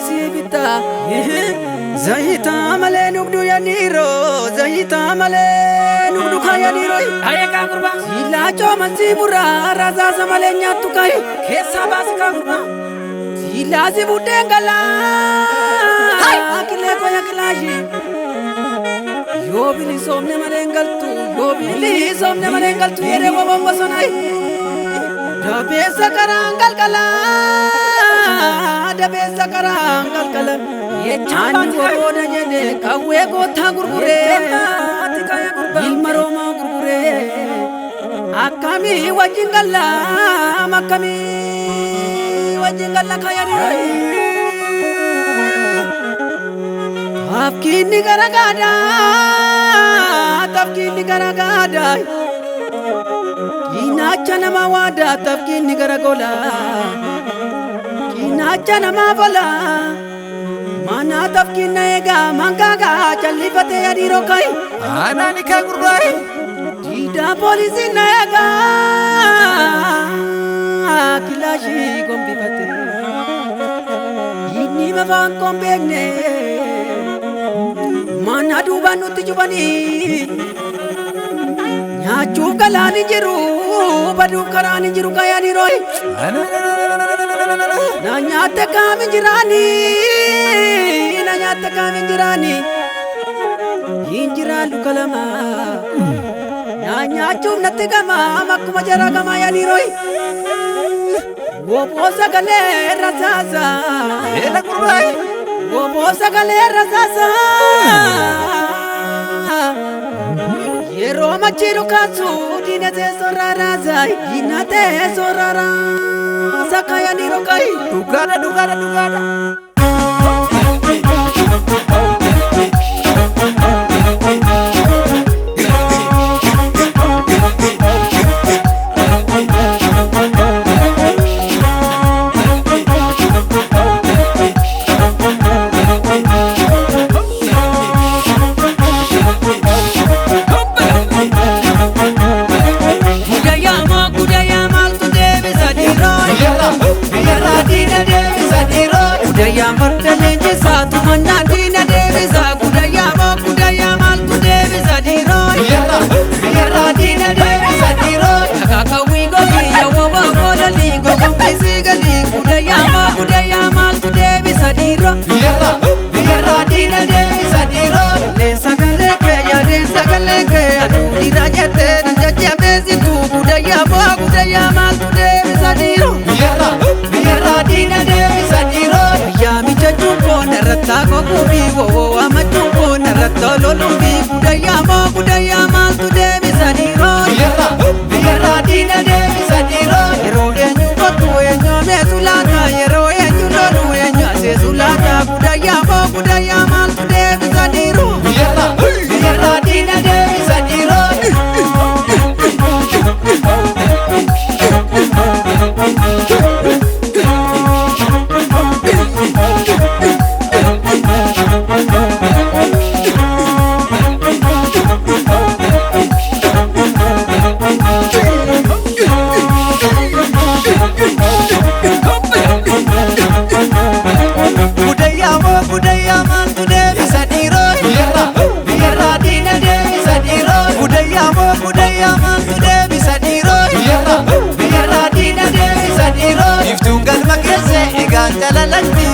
si bitta. Zayita malee nugdu yaaniiroo zayita malee nugdu kaa yaaniiroo. Ayee kaa gurbaa. Siilaa cooma si muraa rasaasa malee nyaattu kaayi. Keessaa baasi kaa gurbaa. Siilaa si buddeen galaa. Kilee koya kilaashii. Yoo bilisoomne malee hin galtu yoo bilisoomne malee hin galtu yeree boboon bosonaayi. Dabeessa karaan galgalaa dabeessa karaan galgala. Ani warroota jedhe qawwee gootaa gurguree ilma Roomaa gurguree akkamii wajjin gallaa akkamii wajjin galla kaayanii. Tafkiinni gara gaadaa tafkiinni gara gaadaa Kinaacha nama waadaa tafkiinni gara golaa Kinaacha nama bolaa Mana tafkiinna eegaa mangaagaa callifatee adiiroo kayi. Anaani kaa gurbaa. Diidaa poolisiin na eegaa kilaashii gombifatee. Inni mafaan koon beekne mana duubaan nutti cufanii. Nyaachuuf galaan hin jiru baduuf karaan hin jiru kaayanii rooyi. Na nyaatte kaam hin jiraani na nyaatte kaam hin jiraani hin jiraan luka lama. Na nyaachuuf natti gama akkuma jara gama yaanii rooyi. Woboo sagalee rasaasa. Eela gurbaa. Woboo sagalee rasaasa. Yeroo machiiru kaasu diina teessoo raaraasa diina teessoo raaraasa kaayanii rookayi. Dhugaadha dhugaadha dhugaadha. Gudayyaa gudayyaa maaltu deebisa dhiiroo? Biyyarraa diina deebisa dhiiroo. Gudayyaa farda leenjisaa tumannaa diina deebisa. Gudayyaa gudayyaa maaltu deebisa dhiiroo? Biyyarraa diina deebisa dhiiroo. Akaakawwii golii yaawwa goolanii gogombisii galii. Gudayyaa gudayyaa maaltu deebisa dhiiroo? Biyyarraa diina deebisa dhiiroo. Leensa galee kee leensa galee kee aduu dhiiraa jettee na jajjabeessitu. Gudayyaa gudayyaa maaltu deebisa dhiiroo? Biyyarraa diina deebisa dhiiroo. Yaamicha cuubboo narratti goguufi wowoo ama cuubboo narratti loluufi gudayyaa moo gudayyaa maaltu deebisa dhiiroo? Biyyarraa diina deebisa dhiiroo. Yeroo eenyu kottu eenyu ameesu laata yeroo eenyu lolu eenyu aseesu laata gudayyaa moo gudayyaa maaltu deebisa dhiiroo? Biyyarraa diina deebisa dhiiroo. Gudayyaa moo gudayyaa maaltu deebisa dhiiroo? Biyyarraa diina deebisa dhiiroo. Gudayyaa moo gudayyaa maaltu deebisa dhiiroo? Biyyarraa diina deebisa dhiiroo. Iftuun galma keessa egaan calalatti